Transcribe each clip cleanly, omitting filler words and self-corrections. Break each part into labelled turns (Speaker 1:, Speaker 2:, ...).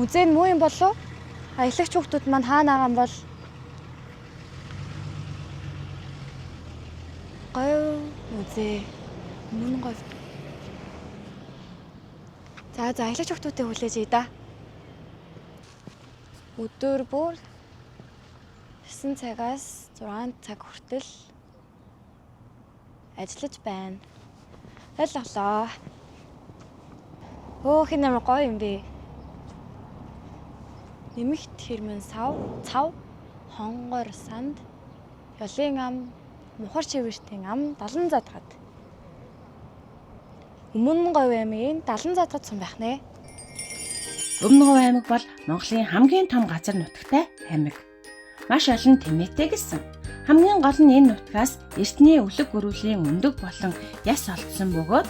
Speaker 1: Музей нь муу юм болов? Аялагч хүүхдүүд маань хаана байгаа юм бол? Говь музей. Мөн говь. За за аялагч хүүхдүүдээ хүлээж ий да. Өдөр бүр 9 цагаас 6 цаг хүртэл ажиллаж байна. Ойлголоо. Өөх энэ ямар гоё юм бэ? Нэмэгт хэрмэн сав, цав, хонгор санд, ёлын ам, мухар чивэртийн ам 70 задгад. Өмнө говь аймгийн 70 задгад сум байх нэ.
Speaker 2: Өмнө Говь аймаг бол Монголын хамгийн том газар нутагтай аймаг. Маш олон тэмээтэй гэсэн. Хамгийн гол нь энэ нутгаас эртний өлөг гөрүүлийн өндөг болон яс олдсон бөгөөд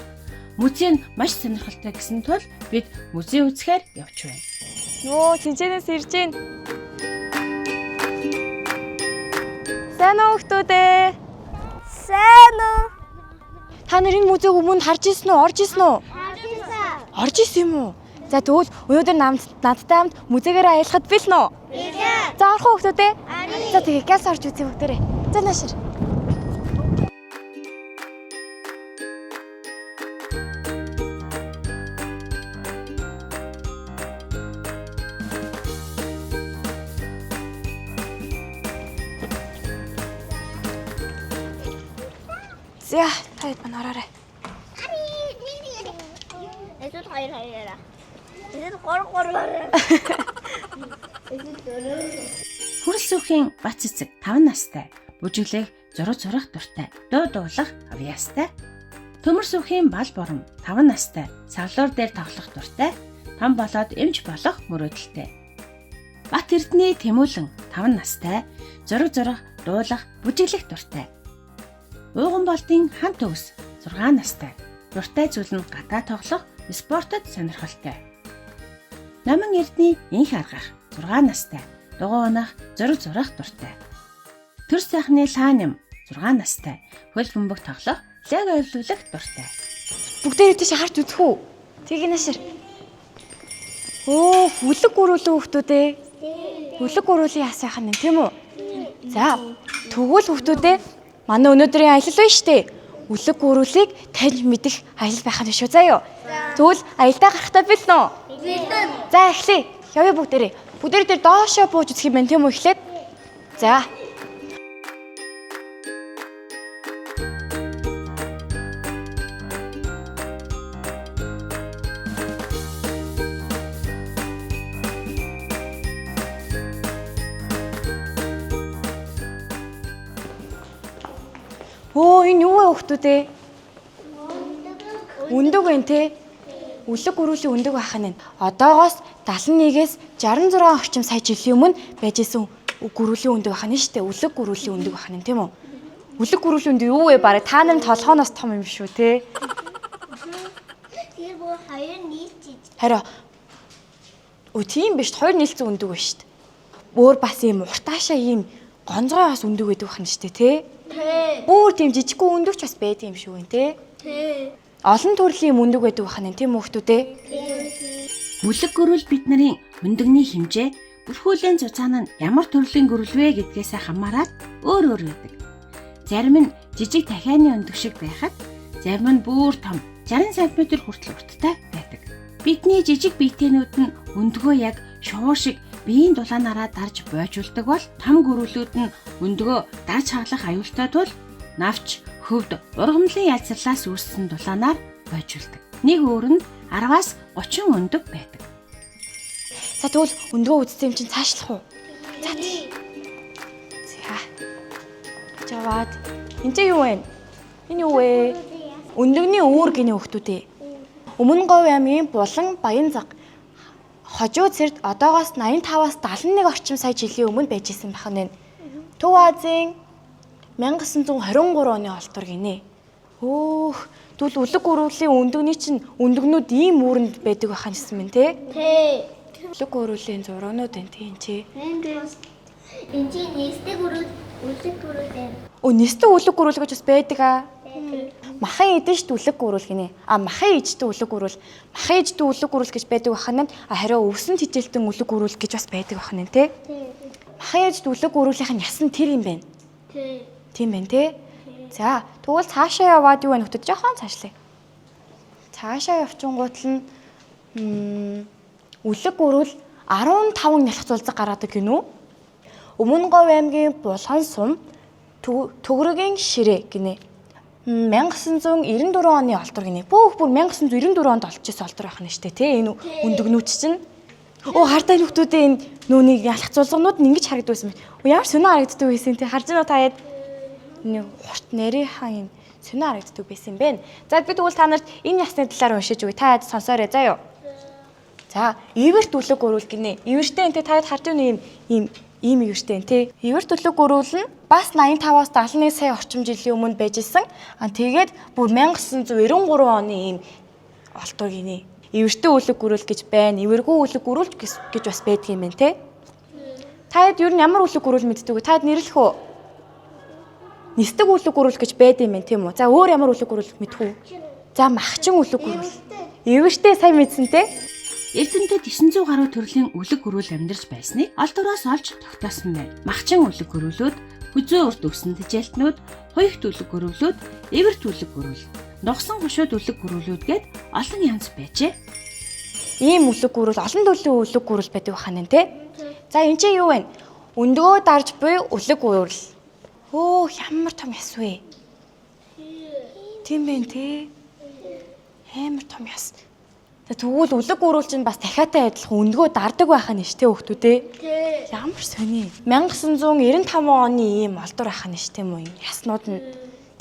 Speaker 2: музей нь маш сонирхолтой гэсэн тул бид музей үзэхээр явж байна.
Speaker 1: Нөө тэнцэнээс ирж гин. Сайн уу хүмүүс ээ?
Speaker 3: Сайн уу?
Speaker 1: Та нар энэ музейг өмнө харж ирсэн үү? Орж ирсэн үү? Орж ирсэн юм уу? За тэгвэл өнөөдөр надтай хамт музейгээр аялахад бэлэн үү?
Speaker 3: Бэлэн.
Speaker 1: За орох уу хүмүүс ээ? За тэгээ газ орж үзье бүгдээрээ. За наашир. За та хэд маань ороорой.
Speaker 3: Эсвэл хоёр хоёроо. Эсвэл гур гурваараа. Эсвэл дөрөв.
Speaker 2: Хүрэл сүхийн бац цэцэг 5 настай, бүжиглэх зураг зурах дуртай, дуу дуулах авьяастай. Төмөр сүхийн бал бурам 5 настай, савлуур дээр тоглох дуртай, том болоод эмч болох мөрөөдөлтэй. Бат Эрдэнэ Тэмүүлэн 5 настай, зураг зурах, дуулах, бүжиглэх дуртай. Ууган болдын хан төгс 6 настай, дуртай зүйл нь гадаа тоглох, спортод сонирхолтой. Номин Эрдэнэ инх аргах 6 настай, дугуй унах, зураг зурах дуртай. Төр сайхны лаан юм 6 настай, хөл бөмбөг тоглох, лего эвлүүлэх дуртай.
Speaker 1: Бүгдээрээ тийш харж үзэх үү? Тэгээ наашир. Өө, хүлэг гөрүүлэн хүүхдүүд ээ. Хүлэг гөрүүлийн яс байх нь тийм үү? За, тэгвэл хүүхдүүд ээ манай өнөөдрийн аялал байна штэ. Үлэг гөрүүлийг таньж мэдэх аялал байх нь шүү заа юу. Тэгвэл аялдаа гарахтаа бэлэн үү?
Speaker 3: Бэлэн.
Speaker 1: За эхлэе. Явъя бүгдээрээ. Бүгдээрээ тэр доошоо бууж үзэх юм байна тийм үү эхлээд. За. Өө энэ юу вэ хүүхдүүд ээ? Өндөг байна те. Үлэг гөрүүлийн өндөг байх нь. Одоогоос 71-ээс 66 орчим сая жилийн өмнө байж исэн гөрүүлийн өндөг байх нь шүү дээ. Үлэг гөрүүлийн өндөг байх нь тийм үү? Үлэг гөрүүлийн өндөг юу вэ? Бараг та нарын толгооноос том юм шүү те.
Speaker 3: Тэр бүр хоёр нийлж
Speaker 1: Харин өө тийм биш хоёр нийлцэн өндөг байна шүү дээ. Өөр бас ийм уртаашаа ийм гонцгой бас өндөг байдаг байх нь шүү дээ те.
Speaker 3: Тэ.
Speaker 1: Бүр тийм жижигхэн өндөг ч бас байдаг юм шүү гэн те.
Speaker 3: Тэ.
Speaker 1: Олон төрлийн юм өндөг байдаг байх нь тийм үү хүмүүс ээ?
Speaker 2: Бүлэг гөрүүл бид нарын өндөгний хэмжээ бүрхүүлийн цуцаан нь ямар төрлийн гөрөл вэ гэдгээс хамаарат өөр өөр байдаг. Зарим нь жижиг дахианы өндөг шиг байхад зарим нь бүр том 60 см хүртэл урттай байдаг. Бидний жижиг биетэнүүд нь өндгөө яг шувуу шиг биеийн дулаанаараа дарж бойжуулдаг бол том гөрүүлүүд нь өндгөө дарж хаглах аюултай тул навч, хөвд, ургамлын ялзарлаас үүссэн дулаанаар бойжуулдаг. Нэг өөр нь 10-аас 30 өндөг байдаг.
Speaker 1: За тэгвэл өндгөө үзсэн юм чинь цаашлах уу? За тий. За. Жаваад. Энд чи юу вэ? Энэ юу вэ? Өндөгний үүр гинэ хүүхдүүд ээ. Өмнө говь аймгийн Булан Баянзаг хожуу цэрд одоогоос 85-аас 71 орчим сая жилийн өмнө байж исэн байх нь. Төв Азийн 1923 оны олтор гинэ. Хөөх, тэгвэл үлэг гөрүүлийн өндөгний чинь өндөгнүүд ийм үүрэнд байдаг байх нь гэсэн мэн тэ?
Speaker 3: Тэ.
Speaker 1: Үлэг гөрүүлийн зургнууд энэ тийм чи.
Speaker 3: Энд бас Энд чинь нисдэг өрөө үлэг гөрүүл байна.
Speaker 1: Өө нисдэг үлэг гөрүүл гэж бас байдаг аа. Махан идэж үлэг гөрүүл гинэ. А махан ижтэй үлэг гөрүүл, махан ижтэй үлэг гөрүүл гэж байдаг бахана. А хариу өвсөн тижээлтэн үлэг гөрүүл гэж бас байдаг бахана тий. Махан ижд үлэг гөрүүлийнх нь ясан тэр юм байна.
Speaker 3: Тий.
Speaker 1: Тийм байна тий. За тэгвэл цаашаа яваад юу вэ нөхдөд жоохон цаашлаа. Цаашаа явчингууд нь үлэг гөрүүл 15 нялх зулзаг гаргадаг гинүү. Өмнө Говь аймгийн Булган сум Төгрөгийн ширээ гинэ. 1994 оны олдор гинэ. Бүх бүр 1994 онд олж исэн олдор байх нь штэ тий. Энэ өндөгнүүч чинь. Оо хардаа нөхдүүдээ энэ нүүнийг ялах зулганууд нь ингэж харагддаг байсан байна. Оо ямар сонин харагддаг байсан тий. Харж байна уу та яд? Нэг хурт нарийнхаа юм сонин харагддаг байсан юм байна. За би тэгвэл та нарт энэ ясны талаар уншиж өгье. Та яд сонсоорой заа юу. За, эверт үлэг гөрүүл гинэ. Эвертээ энэ та харж байна ийм ийм ийм эвертэй энэ тий. Эверт үлэг гөрүүл нь бас 85-аас 71 сая орчим жилийн өмнө байж исэн. А тэгээд бүр 1993 оны ийм олдор гинэ. Эвертээ үлэг гөрүүл гэж байна. Эвэргүү үлэг гөрүүл гэж бас байдаг юм байна тий. Та хэд ер нь ямар үлэг гөрүүл мэддэг вэ? Та хэд нэрлэх үү? Нисдэг үлэг гөрүүл гэж байд юм байна тийм үү? За өөр ямар үлэг гөрүүл мэдэх үү? За махчин үлэг гөрүүл. Эвертээ сайн мэдсэн те.
Speaker 2: Эрдэмтэд 900 гаруй төрлийн үлэг гөрүүл амьдарч байсныг олдвороос олж тогтоосон байна. Махчин үлэг гөрүүлүүд, хүзүү урт өвсөн тэжээлтнүүд, хуйхт үлэг гөрүүлүүд, эвэрт үлэг гөрүүл, нугсан хошууд үлэг гөрүүлүүд гээд олон янз байжээ.
Speaker 1: Ийм үлэг гөрүүл олон төрлийн үлэг гөрүүл байдаг ханаа те. За энэ чинь юу вэ? Өндгөө дарж буй үлэг гөрүүл. Хөөх ямар том яс вэ? Тийм байх те. Амар том яс. За тэгвэл үлэг гөрүүл чинь бас дахиатай адилхан өндгөө дардаг байх нь ш тэ хүүхдүүд ээ. Ямар сони. 1995 оны ийм олдор байх нь ш тийм үү? Яснууд нь.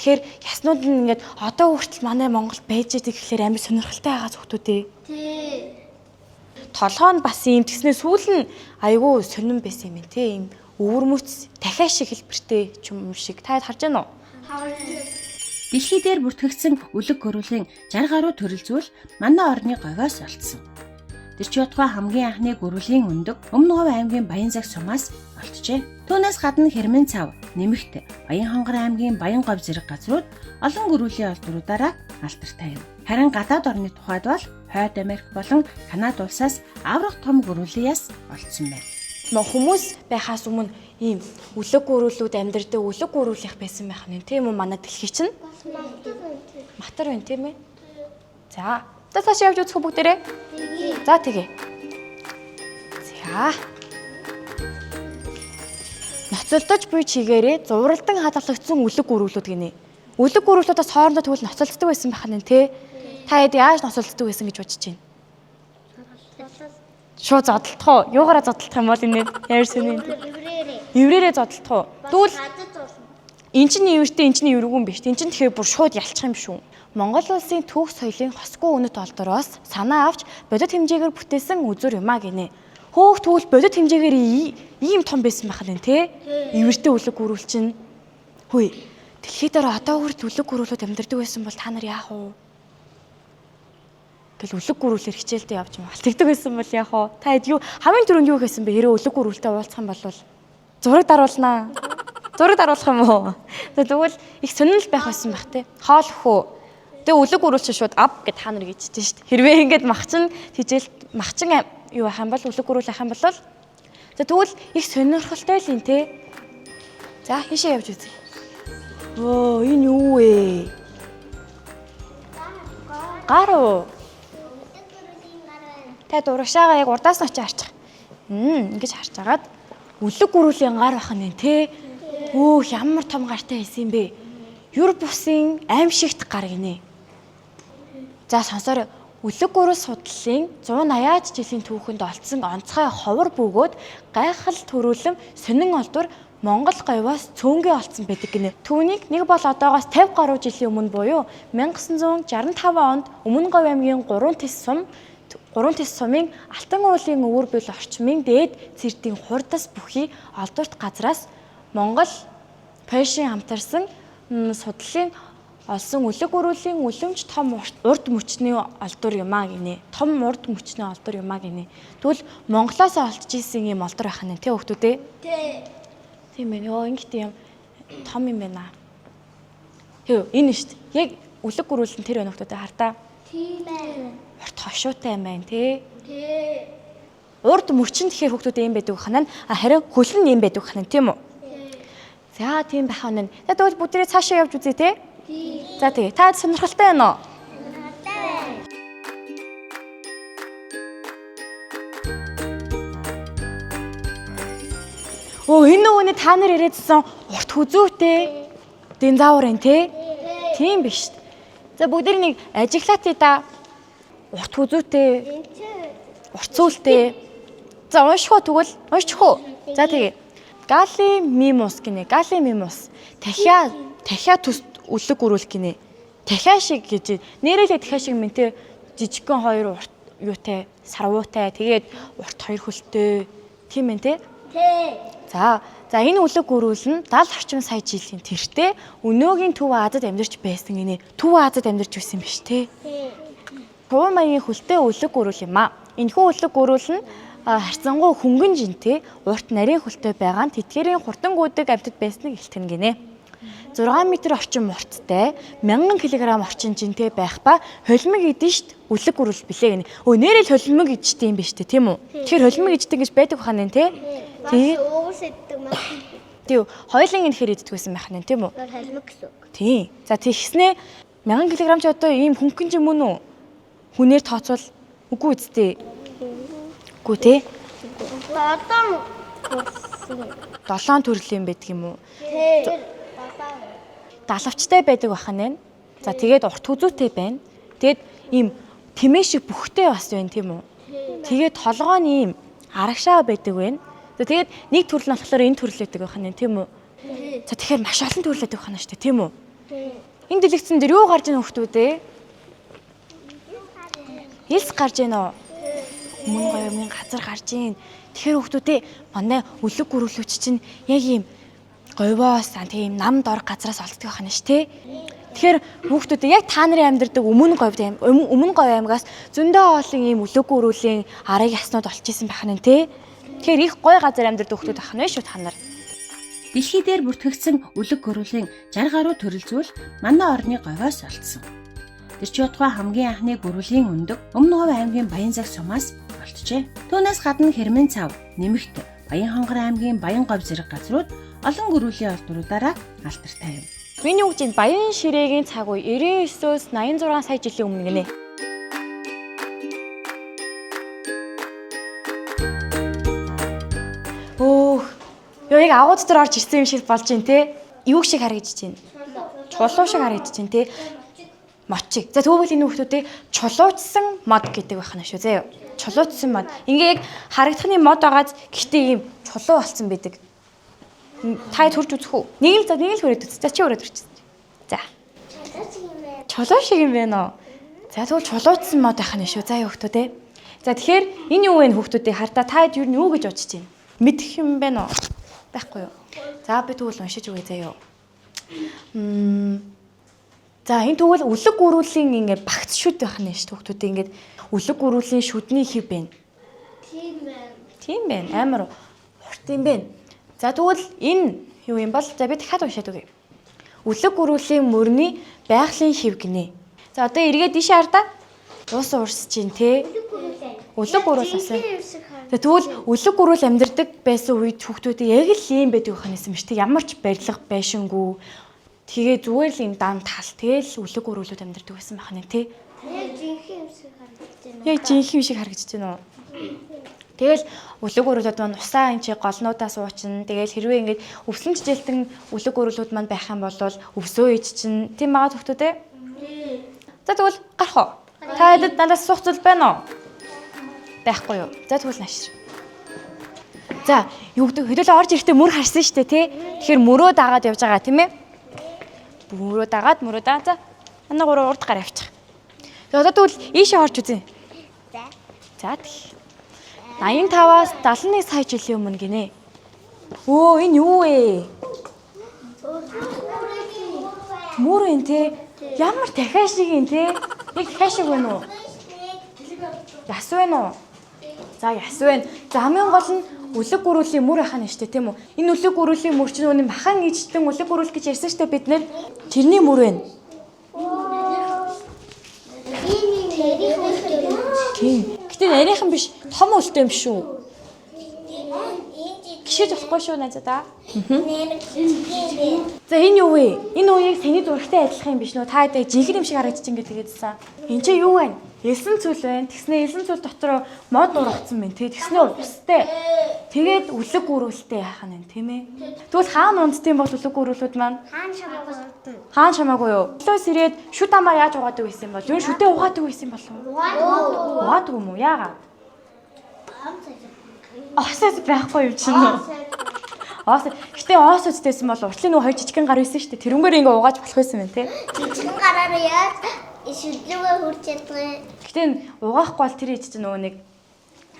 Speaker 1: Тэгэхээр яснууд нь ингээд одоо хүртэл манай Монголд байж байгаа гэхлээр амар сонирхолтой байгаа хүүхдүүд ээ. Толгоо нь бас ийм тэгснээ сүүл нь айгүй сонирн байсан юм байна те. Ийм өвөрмөц дахиа шиг хэлбэртэй ч юм шиг. Та харж байна уу?
Speaker 2: Дэлхий дээр бүртгэгдсэн үлэг гөрүүлийн 60 гаруй төрөл зүйл манай орны говьоос олдсон. Тэр ч байтугай хамгийн анхны гөрүүлийн өндөг Өмнө Говь аймгийн Баянзаг сумаас олджээ. Түүнээс гадна Хэрмэн цав, Нэмэгт, Баянхонгор аймгийн Баянговь зэрэг газрууд олон гөрүүлийн олдруудаараа алдартай юм. Харин гадаад орны тухайд бол Хойд Америк болон Канада улсаас аврах том гөрүүлийн яс олдсон байна.
Speaker 1: Хүмүүс байхаас өмнө ийм үлэг гөрүүлүүд амьдардаг үлэг гөрүүлэх байсан байх нь тийм үү манай дэлхий чинь матар байна тийм ээ. За за цаашаа явж үзэх үү бүгдээрээ. За тэгээ. За. Ноцолдож буй чигээрээ зуралдан хадгалагдсан үлэг гөрүүлүүд гинэ. Үлэг гөрүүлүүдээс хоорондоо тэгвэл ноцолддог байсан байх нь тий. Та хэд яаж ноцолддог байсан гэж бодож байна? Шууд зодтолдох уу? Юугаараа зодтолдох юм бол энэ яар сони. Эврээрээ зодтолдох уу? Тэгвэл эн чинь эвэртэй эн чинь эврэгүүн биш. Эн чинь тэгэхээр бүр шууд ялчих юм шүү. Монгол улсын түүх соёлын хосгүй үнэт олдороос санаа авч бодит хэмжээгээр бүтээсэн үзүр юм а гинэ. Хөөх тэгвэл бодит хэмжээгээр ийм том байсан байх нь тий? Эвэртэй үлэг гөрүүл чинь. Хөөе. Дэлхий дээр одоо хүртэл үлэг гөрүүлүүд амьдардаг байсан бол та нар яах вэ? Гэл үлэг гөрүүлээр хичээлдээ явж юм. Тэгдэг байсан бол яах вэ? Та хэд юу хамгийн түрүүнд юу хийсэн бэ? Хэрэг үлэг гөрүүлтэй уулзах юм бол зураг даруулнаа. Зураг даруулах юм уу? За тэгвэл их сонирхол байх байсан байх те. Хоол хөө. Тэгээ үлэг гөрүүл чинь шууд ав гэд та нар гэж чинь шүү дээ. Хэрвээ ингээд махчин хичээл махчин юу байх юм бол үлэг гөрүүл байх юм бол за тэгвэл их сонирхолтой л юм те. За хийшээ явж үзье. Өө энэ юу вэ? Гар уу? Та дурагшаага яг урдаас нь очиж харчих. Ингэж харж агаад үлэг гөрүүлийн гар байх нь те. Өөх ямар том гартай байсан юм бэ? Юр бусын аимшигт гар гинэ. За сонсоорой. Үлэг гөрүүл судлалын 180-аад жилийн түүхэнд олдсон онцгой ховор бөгөөд гайхал төрүүлэн сонин олдвор Монгол говьоос цөөнгүй олдсон байдаг гинэ. Түүнийг нэг бол одоогоос 50 гаруй жилийн өмнө буюу 1965 онд Өмнө Говь аймгийн 3 тэс сумын Алтан уулын өвөр бил орчмын дээд цэрдийн хурдас бүхий олдворт газраас Монгол Польшийн хамтарсан судлалын олсон үлэг гөрүүлийн үлэмж том урд мөчний олдвор юм а гинэ. Том урд мөчний олдвор юм а гинэ. Тэгвэл Монголоос олдож исэн юм олдвор байх нь тэ хүүхдүүд ээ?
Speaker 3: Тий.
Speaker 1: Тийм ээ. Йоо ингэт юм том юм байна. Хөө энэ шүү дээ. Яг үлэг гөрүүл нь тэр байна хүмүүсээ хартаа.
Speaker 3: Тийм ээ.
Speaker 1: Урт хошуутай юм байна тий.
Speaker 3: Тий.
Speaker 1: Урд мөрчин тэгэхээр хүмүүсээ юм байдаг ханаа. Харин хөл нь юм байдаг ханаа тийм үү? За тийм байх нь. За тэгвэл бүгдээрээ цаашаа явж үзье тий.
Speaker 3: Тий.
Speaker 1: За тэгээ. Та сонирхолтой байна уу? Өө энэ нөгөөний та нар яриадсан урт хүзүүтэй динозавр энэ тий? Тийм биш. За бүгд нэг ажиглаатай да. Урт хүзүүтэй, урт цүүлтэй. За унших уу тэгвэл уншчих уу? За тэгээ. Гали мимус гинэ. Гали мимус. Дахиа дахиа төс үлэг гөрүүлэх гинэ. Дахиа шиг гэж нэрэлээ дахиа шиг мэнтэй жижигхэн хоёр урт юутай сарвуутай тэгээд урт хоёр хөлтэй тийм ээ те.
Speaker 3: Тий.
Speaker 1: За за энэ үлэг гөрүүл нь 70 орчим сая жилийн тэртээ өнөөгийн Төв Азад амьдарч байсан гинэ. Төв Азад амьдарч байсан юм биш те.
Speaker 3: Тий.
Speaker 1: Хуван маягийн хөлтэй үлэг гөрүүл юм а. Энэхүү үлэг гөрүүл нь харьцангуй хөнгөн жинтэй урт нарийн хөлтэй байгаа нь тэдгэрийн хурдан гүйдэг амьтад байсныг илтгэн гинэ. 6 м орчим урттай 1000 кг орчим жинтэй байх ба холимог идэж үлэг гөрүүл билээ гинэ. Өө нэрэл холимог идчихтэй юм биш үү тийм үү? Тэгэхээр холимог иддэг гэж байдаг хаа нэ те?
Speaker 3: Бас уус иддэг маа.
Speaker 1: Тийм. Хоёулын энэ хэр иддэг байсан байх нэ тийм үү?
Speaker 3: Холимог гэсэн үг.
Speaker 1: Тийм. За тэгснээ 1000 кг ч одоо ийм хөнгөн ч юм уу? Хүнээр тооцвол үгүй үсттэй. Үгүй те.
Speaker 3: Додон төрсөн.
Speaker 1: Долоон төрлийн байдаг юм уу?
Speaker 3: Тий. Додон.
Speaker 1: Далавчтай байдаг бахан нэ. За тэгээд урт хүзүүтэй байна. Тэгээд ийм тэмээ шиг бүхтэй бас байна тийм үү? Тэгээд толгоо нь ийм арагшаа байдаг байна. За тэгээд нэг төрөл нь болохоор энэ төрөл байдаг бахан нэ тийм үү? За тэгэхээр маш олон төрөл байдаг бахан шүү дээ тийм үү?
Speaker 3: Тий.
Speaker 1: Энэ дэлгэцэн дээр юу гарч ийн хүмүүс ээ? Элс гарч ийн үү? Мөн гоёмын газар гарч ийн. Тэгэхээр хүмүүсээ манай үлэг гөрүүлүүч чинь яг ийм говьоос ан тийм нам дор газраас олддог байх нь ш тэ. Тэгэхээр хүүхдүүдээ яг та нарын амьдардаг өмнө говьд өмнө говь аймгаас зөндөө олон ийм үлэг гөрүүлийн арыг яснууд олж исэн байх нь тэ. Тэгэхээр их гой газар амьдардаг хүүхдүүд байх нь шүү та нар.
Speaker 2: Дэлхий дээр бүртгэгдсэн үлэг гөрүүлийн 60 гаруй төрөл зүйл манай орны говьоос олдсон. Тэр ч утгаа хамгийн анхны гөрүүлийн өндөг Өмнө Говь аймгийн Баянзаг сумаас олджээ. Түүнээс гадна Хэрмэн цав, Нэмэгт, Баянхонгор аймгийн Баян говь зэрэг газрууд олон гөрүүлийн олдруудаараа алдартай юм.
Speaker 1: Миний үг чинь Баян ширээгийн цаг үе 99-өөс 86 сая жилийн өмнө гинэ. Өөх. Йоо яг агуу дотор орж ирсэн юм шиг болж байна те. Юу шиг харагдаж байна? Чулуу шиг харагдаж байна те. Мочиг. За тэгвэл энэ хүүхдүүдээ чулуучсан мод гэдэг байх нь шүү заяа. Чулуучсан мод. Ингээ яг харагдахны мод байгааз гэхдээ ийм чулуу болсон байдаг. Та төрж үзэх үү? Нэг л за нэг л хүрээд үз. За чи хүрээд үрч. За.
Speaker 3: Чулуу шиг юм байна.
Speaker 1: Чулуу шиг юм байна уу? За тэгвэл чулуучсан мод байх нь шүү. За юу хүүхдүүд ээ. За тэгэхээр энэ юу вэ хүүхдүүдээ хардаа та хэд юу нь юу гэж бодож байна? Мэдэх юм байна уу? Байхгүй юу? За би тэгвэл уншиж өгье заяа. За энэ тэгвэл үлэг гөрүүлийн ингээд багц шүд байх нь шүү хүүхдүүдээ ингээд үлэг гөрүүлийн шүдний хэв байна.
Speaker 3: Тийм байна.
Speaker 1: Тийм байна. Амар урт юм байна. За тэгвэл энэ юу юм бол за би дахиад уншаад өгье. Үлэг гөрүүлийн мөрний байгалийн хэв гинэ. За одоо эргээд ийшээ хардаа. Ус уурс чинь те.
Speaker 3: Үлэг гөрүүлээ.
Speaker 1: Үлэг гөрүүл асан.
Speaker 3: Жинхэнэ юм шиг харагдаж.
Speaker 1: За тэгвэл үлэг гөрүүл амьдардаг байсан үед хүүхдүүд яг л ийм байдаг ханаас юм шүү дээ. Ямар ч барилга байшингүй. Тэгээ зүгээр л ийм дан тал тэгэл үлэг гөрүүлүүд амьдардаг байсан байх нь те.
Speaker 3: Яг жинхэнэ юм шиг харагдаж байна.
Speaker 1: Яг жинхэнэ юм шиг харагдаж байна уу? Тэгэл үлэг өрөөлүүд маань усаа энэ чи голнуудаас уучин. Тэгэл хэрвээ ингээд өвсөн жижээлтэн үлэг өрөөлүүд маань байх юм бол өвсөө ич чинь тийм байгаа төгтөө те. За тэгвэл гарах уу? Та хэдэд надаас суух зүйл байна уу? Байхгүй юу? За тэгвэл наашир. За, юу гэдэг хөдөлөө орж ирэхдээ мөр харсан шүү дээ, тий? Тэгэхээр мөрөө дагаад явж байгаа тийм ээ? Мөрөө дагаад мөрөө даа. За, манай гурав урд гар явчих. За одоо тэгвэл ийшээ орж үзье.
Speaker 3: За.
Speaker 1: За тэг. 85-аас 71 сая жилийн өмнө гинэ. Өө энэ юу вэ? Мөр энэ те. Ямар дахиа шиг юм те. Яг дахиа шиг байна уу? Яс байна уу? За яс байна. За хамгийн гол нь үлэг гөрүүлийн мөр ахана штэ тийм үү? Энэ үлэг гөрүүлийн мөр чинь үүний махан ижтэн үлэг гөрүүл гэж ярьсан штэ бид нэр. Тэрний мөр байна.
Speaker 3: Энэ нэрийн үлдээ.
Speaker 1: Тийм. Гэтэ нарийнхан биш, том үлтэй юм шүү. Гişэж болохгүй шүү найзаа. За энэ юу вэ? Энэ үеийг саний зурагтай адилхан юм биш нүү? Та хэдэ жинхэнэ юм шиг харагдчих ингээд тэгээдсэн. Энд чи юу вэ? Элсэн цүл байна. Тэгснэ элсэн цүл дотор мод ургацсан байна. Тэ тэгснэ устай. Тэгээд үлэг гөрүүлтэй яах нь тийм ээ. Тэгвэл хаана унтдсан бол үлэг гөрүүлүүд маань
Speaker 3: Хаан шамаагүй унтна.
Speaker 1: хаана шамаагүй юу? Төлөөс ирээд шүд амаа яаж угаадаг байсан юм бол? Юу шүдээ угаадаг байсан юм болов уу? Угаадаг юм уу? Яагаад? Осоос байхгүй юм чинь. Оос. Гэтэ оос үстэйсэн бол уртлын нөгөө хоёр жижигхэн гар байсан шүү дээ. Тэрнгээр ингээ угааж болох байсан юм те.
Speaker 3: Жижигэн гараар яаж шүдлүүгээ хүрч чаддаг.
Speaker 1: Гэтэ энэ угаахгүй бол тэр ич чинь нөгөө нэг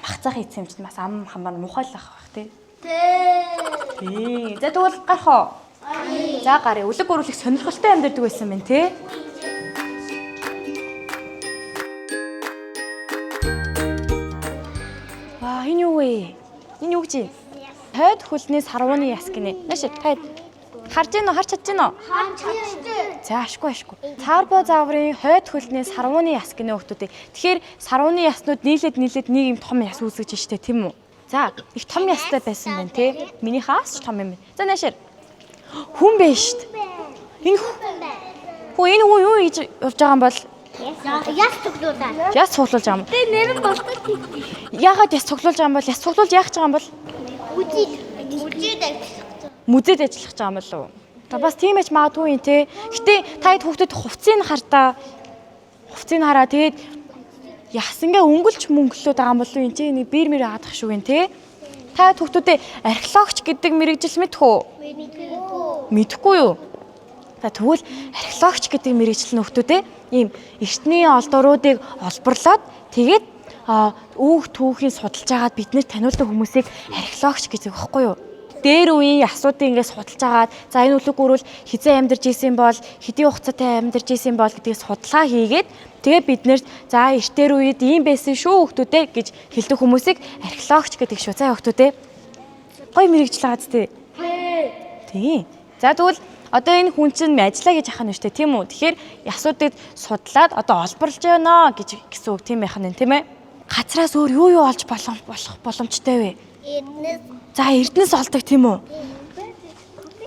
Speaker 1: махцаах ийцэн юм чинь бас ам хамаар мухайлах байх те. Тий. За тэгвэл гарах уу? За гарыг. Үлэг гөрүүлэх сонирхолтой амьдардаг байсан юм те. Ваа, энэ юу вэ? Энэ юу гэж юм? Тойд хөлний сарвууны яс гинэ. Нааш тайд. Харж гин үү? Харж чадж гин үү?
Speaker 3: Хаан чаддаг.
Speaker 1: За ашгүй ашгүй. Цаарбо зааврын хойд хөлний сарвууны яс гинэ хүмүүс. Тэгэхээр сарвууны яснууд нийлээд нийлээд нэг юм том яс үүсгэж штэ тийм үү? За их том ястай байсан байна тий. Миний хаас ч том юм байна. За наашаар. Хүн бэ штт. Энэ хүү энэ хүн юу хийж явж байгаа юм бол
Speaker 3: Яс цуглуулаа.
Speaker 1: яс цуглуулж байгаа юм.
Speaker 3: Тэ нэр нь болдог.
Speaker 1: Яагаад яс цуглуулж байгаа юм бол яс цуглуулж яах гэж байгаа юм бол
Speaker 3: Үжид. Үжид авчих.
Speaker 1: музейд ажиллах гэж байгаа юм болов уу? Та бас тийм ээж магадгүй юм те. Гэтэ та хэд хүүхдэд хувцсыг хартаа хувцсыг хараа тэгээд яс ингээ өнгөлч мөнгөлөөд байгаа юм болов уу энэ чи нэг бир мэр аадах шүү гин те. Та хэд хүүхдүүдээ археологч гэдэг мэрэгжил мэдэх үү?
Speaker 3: Мэдгүй.
Speaker 1: Мэдэхгүй юу? За тэгвэл археологч гэдэг мэрэгжил нь хүүхдүүдээ ийм эртний олдооруудыг олборлоод тэгээд үүх түүхийг судалж агаад биднэрт таниулдаг хүмүүсийг археологч гэж өгөхгүй юу? Дээр үеийн асуудыг ингээд судалж агаад за энэ үлэг гөрүүл хизээ амьдарч исэн бол хэдийн хугацаатай амьдарч исэн бол гэдгийг судалгаа хийгээд тэгээ биднэрт за эртээр үед ийм байсан шүү хүүхдүүдээ гэж хэлдэг хүмүүсийг археологч гэдэг шүү. За хүүхдүүдээ гой мэрэгжил байгаа зү. Тийм. За тэгвэл одоо энэ хүн чинь ажиллаа гэж ахна шүү дээ, тийм үү? Тэгэхээр ясуудыг судлаад одоо олборлж байна гэж гэсэн үг тийм байх нь тийм ээ? Газраас өөр юу юу олж болох боломжтой вэ?
Speaker 3: Эрдэнэс.
Speaker 1: За Эрдэнэс олдог тийм үү?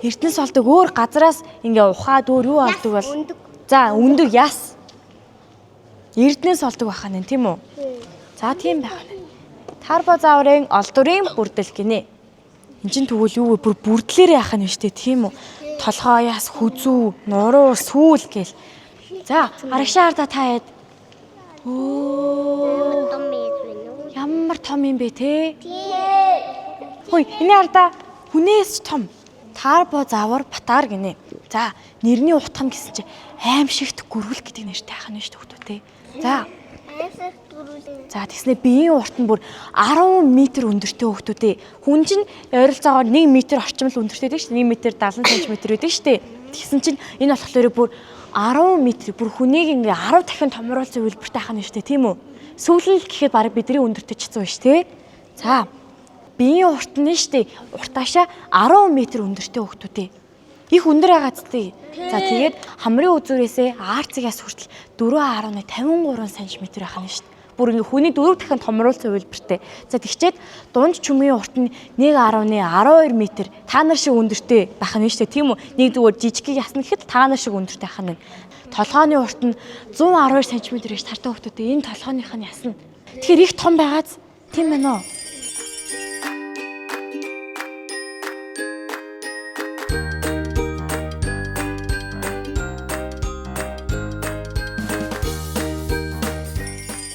Speaker 1: Эрдэнэс олдог өөр газраас ингээ ухаад өөр юу олдог бол?
Speaker 3: Өндөг.
Speaker 1: За өндөг яс. Эрдэнэс олдог байх нь тийм үү? За тийм байх нь. Тарбо зааврын олдурын бүрдэл гинэ. Энд чинь тэгвэл юу вэ? Бүр бүрдлээрээ яах нь штэ тийм үү? Толгой яс, хүзүү, нуруу, сүүл гэл. За, арагшаа хардаа та яад. Өө,
Speaker 3: Том ээж байна уу?
Speaker 1: ямар том юм бэ те?
Speaker 3: Тий.
Speaker 1: Хөөе, энэ хардаа хүнээс ч том. Тарбо заавар батар гинэ. За, нэрний утга нь гэсэн чи аимшигт гөрүүл гэдэг нэртэй яах нь штэ хүмүүс те. За,
Speaker 3: Аимшигт гөрүүлэн.
Speaker 1: За тэгснэ биеийн урт нь бүр 10 м өндөртэй хүүхдүүд ээ. Хүн чинь ойролцоогоор 1 м орчим л өндөртэй байдаг шүү дээ. 1 м 70 см байдаг шүү дээ. Тэгсэн чинь энэ болохоор бүр 10 м бүр хүнийг ингээ 10 дахин томруулсан үйлбэртэй хана шүү дээ, тийм үү? Сүүлэн л гэхэд бараг бидний өндөртэй чицэн шүү дээ. За биеийн урт нь шүү дээ. Уртаашаа 10 м өндөртэй хүүхдүүд ээ. Их өндөр байгаа зү. За тэгээд хамрын үзүүрээсээ аарцгаас хүртэл 4.53 см байх нь шүү дээ. Бүр ингээ хүний дөрөв дахин томруулсан хувилбартай. За тэгчээд дунд чүмгийн урт нь 1.12 м та нар шиг өндөртэй байх нь шүү дээ. Тийм үү? Нэг зүгээр жижиг ясна гэхэд та нар шиг өндөртэй байх нь. Толгооны урт нь 112 см гэж тартай хүүхдүүдээ энэ толгооных нь ясна. Тэгэхээр их том байгааз тийм байна уу?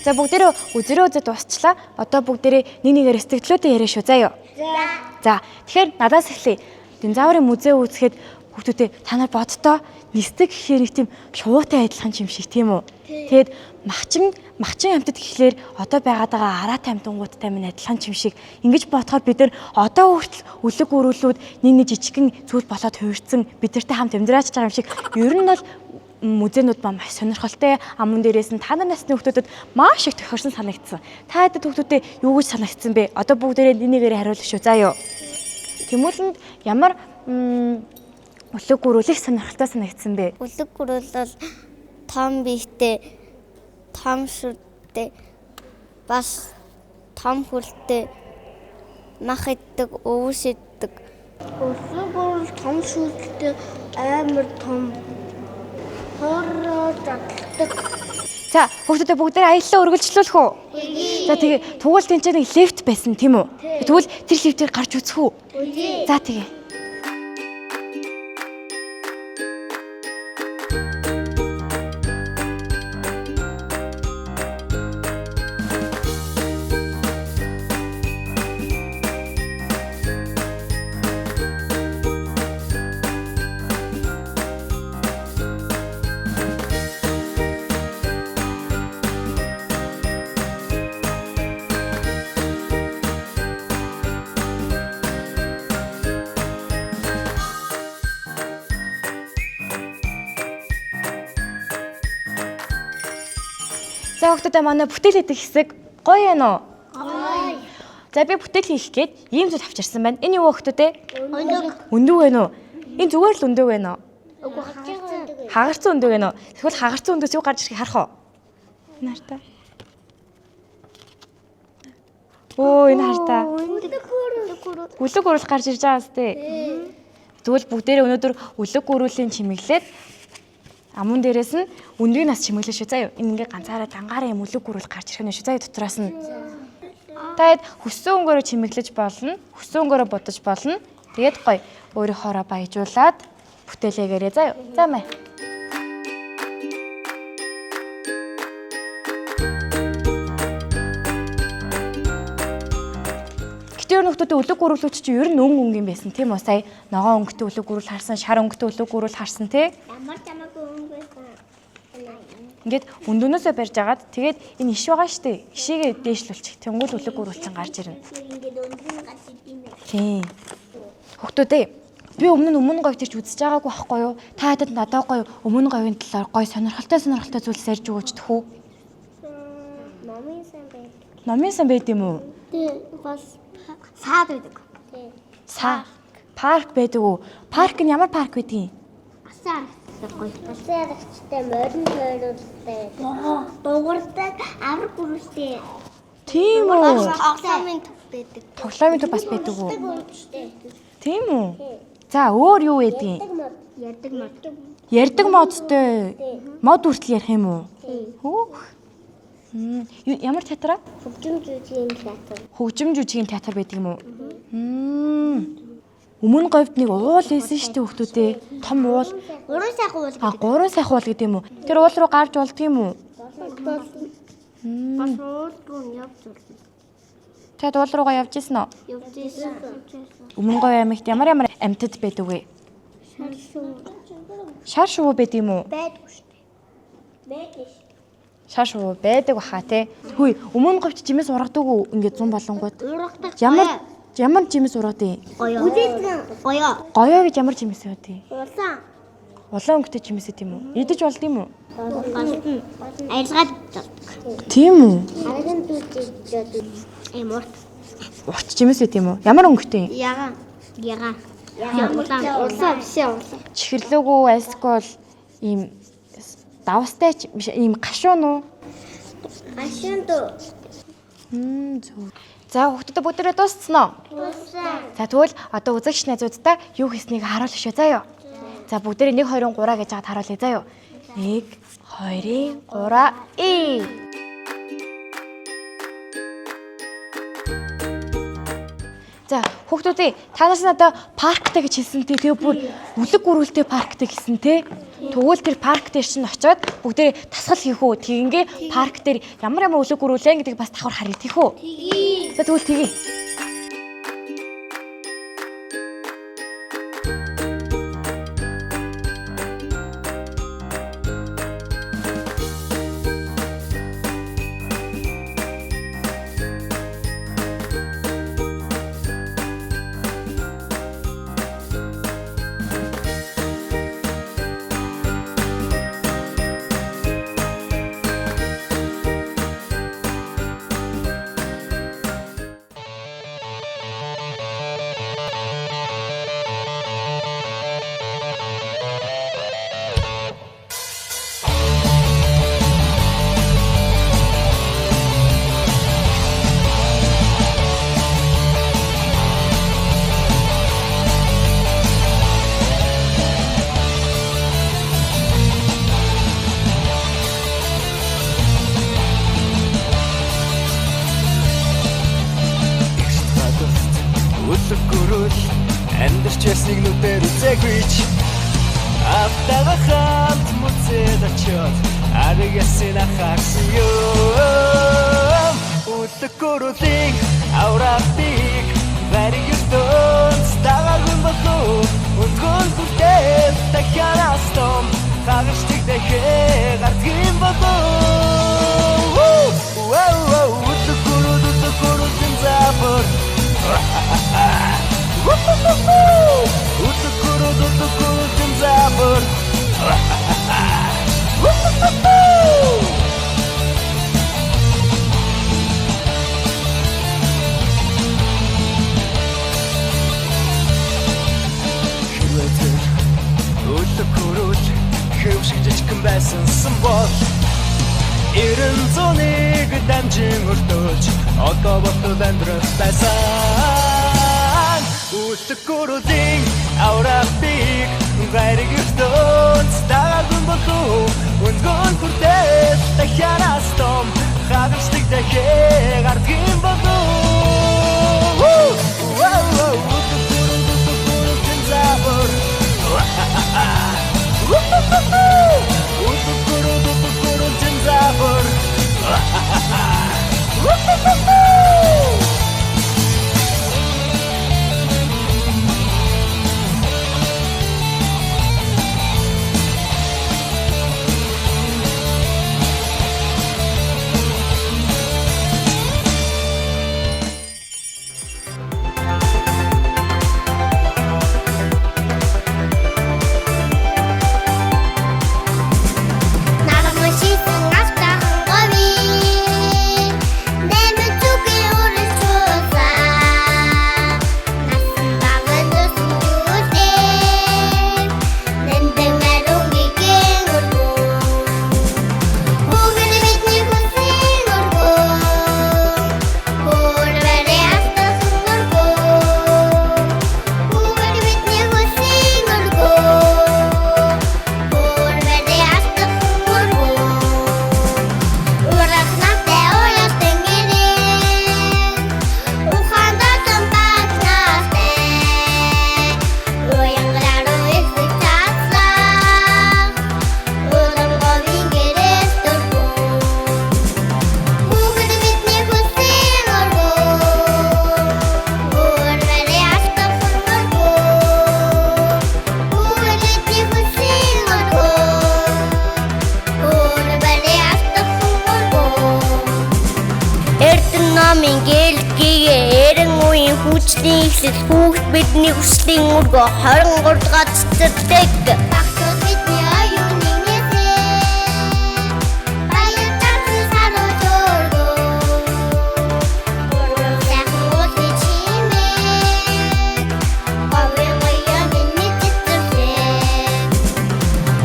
Speaker 1: За бүгдээрээ үзэрээ үзээ дуусчлаа. Одоо бүгдээрээ нэг нэгээр сэтгэлдээ яриа шүү заа юу.
Speaker 3: За.
Speaker 1: За тэгэхээр надаас эхлэе. Динозаврын музей үзэхэд хүүхдүүдээ та нар боддоо нисдэг гэхээр нэг тийм шуутай адилхан юм шиг тийм үү? Тэгээд махчин амьтад гэхлээр одоо байгаад байгаа араатай амьтангуудтай минь адилхан юм шиг ингэж бодохоор бид нар одоо хүртэл үлэг өрөөлүүд нэг нэг жижигхэн зүйл болоод хувирцсан бид нартай хамт амьдраач байгаа юм шиг ер нь бол музейнууд маань маш сонирхолтой. Амун дээрээс нь та нар насны хүүхдүүдэд маш их тохирсон санагдсан. Та хэд хүүхдүүдэд юу гэж санагдсан бэ? Одоо бүгдээрээ нэгээрээ хариулах шүү. За юу. Тэмүүлэнд ямар үлэг гөрүүлэх сонирхолтой санагдсан бэ?
Speaker 3: Үлэг гөрүүл бол том биетэй, том шүртэй, бас том хөлтэй, мах иддэг, өвөс иддэг. Үлэг гөрүүл том шүртэй, амар том хороо задалдаг.
Speaker 1: За хүүхдүүдээ бүгдээрээ аяллаа үргэлжлүүлэх үү? За тэгээ тугуул тэнцээ нэг лифт байсан тийм үү? Тэгвэл тэр лифтээр гарч үзэх үү? За тэгээ. За хүүхдүүдээ манай бүтээл хийдэг хэсэг гоё юм уу?
Speaker 3: Гоё.
Speaker 1: За би бүтээл хийх гээд ийм зүйл авчирсан байна. Энэ юу вэ хүүхдүүдээ?
Speaker 3: Өндөг.
Speaker 1: Өндөг байна уу? Энэ зүгээр л өндөг байна уу?
Speaker 3: Үгүй хагарсан.
Speaker 1: Хагарцсан өндөг байна уу? Тэгвэл хагарцсан өндөөс юу гарч ирэхийг харах уу? Энэ хартаа. Өө энэ хартаа.
Speaker 3: Өндөг гөрүүл.
Speaker 1: Үлэг гөрүүл гарч ирж байгаа сте. Тэгвэл бүгдээрээ өнөөдөр үлэг гөрүүлийн чимэглээд амун дээрээс нь өндгийг нас чимэглэн шүү заяа. Энэ ингээ ганцаараа дангаараа юм үлэг гөрүүл гарч ирэх нь шүү заяа дотроос нь. Та хэд хүссэн өнгөөрөө чимэглэж болно, хүссэн өнгөөрөө будаж болно. Тэгээд гоё өөрийнхоороо баяжуулаад бүтээлээгээрээ заяа. За мэ. Гэтэ ер нь хүмүүсийн үлэг гөрүүлүүч чи ер нь өнгө өнгө юм байсан тийм үү? Сая ногоон өнгөтэй үлэг гөрүүл харсан, шар өнгөтэй үлэг гөрүүл харсан тий.
Speaker 3: Ямар ч хамаагүй өнгө байсан.
Speaker 1: Ингээд өндөнөөсөө барьж агаад тэгээд энэ иш байгаа штэ. Ишээгээ дээшлүүлчих. Тэнгүүл үлэг гөрүүлчин гарч ирнэ.
Speaker 3: Ингээд өндөг гарч идэв.
Speaker 1: Тийм. Хүүхдүүдээ би өмнө нь өмнө говьд ирж үзэж байгаагүй байхгүй юу? Та хэдэд надад гоё өмнө говийн талаар гоё сонирхолтой сонирхолтой зүйлс ярьж өгөөч тхүү.
Speaker 3: Номын сан байдаг.
Speaker 1: Номын сан байд юм уу?
Speaker 3: Тий, бас саад байдаг. Тий.
Speaker 1: Са парк байдаг уу? Парк нь ямар парк байдгийг?
Speaker 3: Асан харагддаг гоё. Асан харагдтай морин морилтай. Дугуурдаг авраг гүрэлтэй.
Speaker 1: Тийм үү?
Speaker 3: Тоглоомын төв байдаг.
Speaker 1: Тоглоомын төв бас байдаг уу?
Speaker 3: Гүрэлтэй.
Speaker 1: Тийм үү? За өөр юу байдгийг?
Speaker 3: Мод. Ядаг мод.
Speaker 1: Ярддаг модтой. Мод хүртэл ярих юм уу?
Speaker 3: Тий.
Speaker 1: Хөөх. Ямар театраа?
Speaker 3: Хөгжим жүжигийн театр.
Speaker 1: Хөгжим жүжигийн театр байдаг юм уу? Өмнө говьд нэг уул байсан шүү дээ хүүхдүүдээ. Том уул.
Speaker 3: Гурван сайхан уул.
Speaker 1: А гурван сайх уул гэдэг юм уу? Тэр уул руу гарч болдго юм уу?
Speaker 3: Бас уул руу явж болно.
Speaker 1: Чад уул руугаа явж исэн үү?
Speaker 3: Явж исэн.
Speaker 1: Өмнө говь аймагт ямар ямар амьтад байдаг вэ?
Speaker 3: Шар шувуу.
Speaker 1: Шар шувуу байдаг юм уу?
Speaker 3: Байдгүй шүү дээ. Байдаг шүү.
Speaker 1: Шар шувуу байдаг баха те. Хөөе, өмнө говьт жимээс ургадаг уу? Ингээд зун болонгууд.
Speaker 3: Ургадаг.
Speaker 1: Ямар ямар жимээс ургадیں۔
Speaker 3: Гоёо. Үзээдгэн гоёо.
Speaker 1: Гоёо гэж ямар жимээс байдیں۔
Speaker 3: Улаан.
Speaker 1: Улаан өнгөтэй жимээс байд юм уу? Идэж болд юм уу?
Speaker 3: Голтон. Аялгаад болдог.
Speaker 1: Тийм үү?
Speaker 3: Арган дүүжиж ийм урт.
Speaker 1: Урт жимээс байд юм уу? Ямар өнгөтэй?
Speaker 3: Ягаан. Ягаан. Улаан. Улаан биш ээ улаан.
Speaker 1: Чихэрлөөгүй альсгүй бол ийм давстай ч биш ийм гашуун уу?
Speaker 3: Гашуун дүү.
Speaker 1: Зөв. За хүүхдүүдээ бүгдээрээ дууссан уу?
Speaker 3: Дууссан.
Speaker 1: За тэгвэл одоо үзэгч найзуудтай юу хийснийг харуулах шүү заа юу. За бүгдээрээ 1 2 3 гэж хаад харуулъя заа юу. 1 2 3 и. За хүүхдүүдээ та нараас надаа парктай гэж хэлсэн те тэгээ бүр үлэг гүрүүлтэй парктай гэсэн те. Тэгвэл тэр парк дээр чинь очиод бүгдээрээ тасгал хийх үү. Тэгингээ парк дээр ямар ямар үлэг гүрүүлэн гэдгийг бас давхар харъя тийх үү.
Speaker 3: Тгий.
Speaker 1: За тэгвэл тэгье.
Speaker 4: Амьдарч байсныг нүдээр үзээгүй ч Автага хамт мөцөд очиод ариг ясын ахаарсан юм. Үлэг гөрөлийн авралтыг бариг ертөнц дагаагүй болов. Өндгөн хүртэл дахиараас том хагарчдаг дэхээ гардгийн болов. Үлэг гөрөл, үлэг гөрөлийн заавар. Үлэг гөрөл, үлэг гөрөлийн заавар. Хэрвээ тэр үлэг гөрөл хэв шиг жижигхэн байсансан бол 901 дамжин өртөөж одоо болтол амьдрах байсан. Үлэг гөрөлийн авралтыг гариг ертөнц дагаагүй болов. Өндгөн хүртэл дахиараас том хагарчдаг дэхээ гардгийн болов. Үлэг гөрөл, үлэг гөрөлийн заавар. Үлэг гөрөл, үлэг гөрөлийн заавар.
Speaker 3: Наран шийсэн автахан говийн нэмэн зүгийн үрэлжүүлсэн. Насан баган өсөжүүлээ. Нэмдэг мариун гигэн өргөн. Хүүхэн бидний хүнсэн өргөн. Хөөр барай автахан өргөн. Хүүхэн бидний хүнсэн өргөн. Хөөр барай автахан өргөн. Урах настай уялтан гэрээ. Ухаан дотон баг настай. Уянгараар ихсэх цацлах. Улам говийн гэрээс дөрвөн. Хүүхэд бидний хүссэн өргөн. Өөр барай автахан өргөн. Хүүхэд бидний хүссэн өргөн. Өөр барай автахан өргөн.
Speaker 5: Эрдэнэ номын гэлгийн эрен үеийн хүчний эхлэл хүүхд бидний хүслийн өргө 23 дугаар цэцэрлэг.
Speaker 3: Багцууд бидний оюуны нээсэн. Баяр тартан саруулж өргөн. Гурван сайхан уулын чимээ. Говийн гоё миний цэцэрлэг.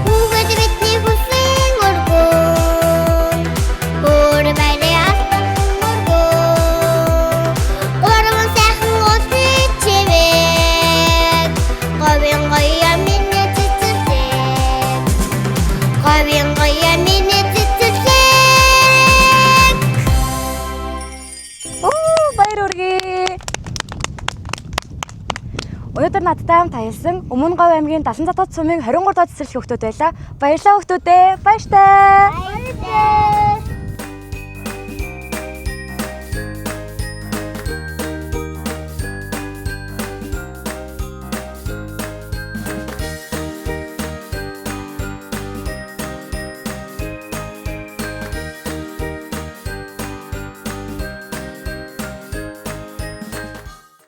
Speaker 5: Хүүхэд бидний хүслийн өргөн. Өөр барай алтан өргөн. Гурван сайхан уулын чимээ. Говийн гоё миний цэцэрлэг. Говийн гоё миний цэцэрлэг.
Speaker 1: Оо, баяр хүргэе. Өнөөдөр надтай хамт аялсан Өмнө Говь аймгийн Далан Затгад сумын 23 дахь цэцэрлэг хүүхдүүд байлаа. Баярлалаа хүүхдүүдээ. Баяртай.
Speaker 3: Баярлалаа.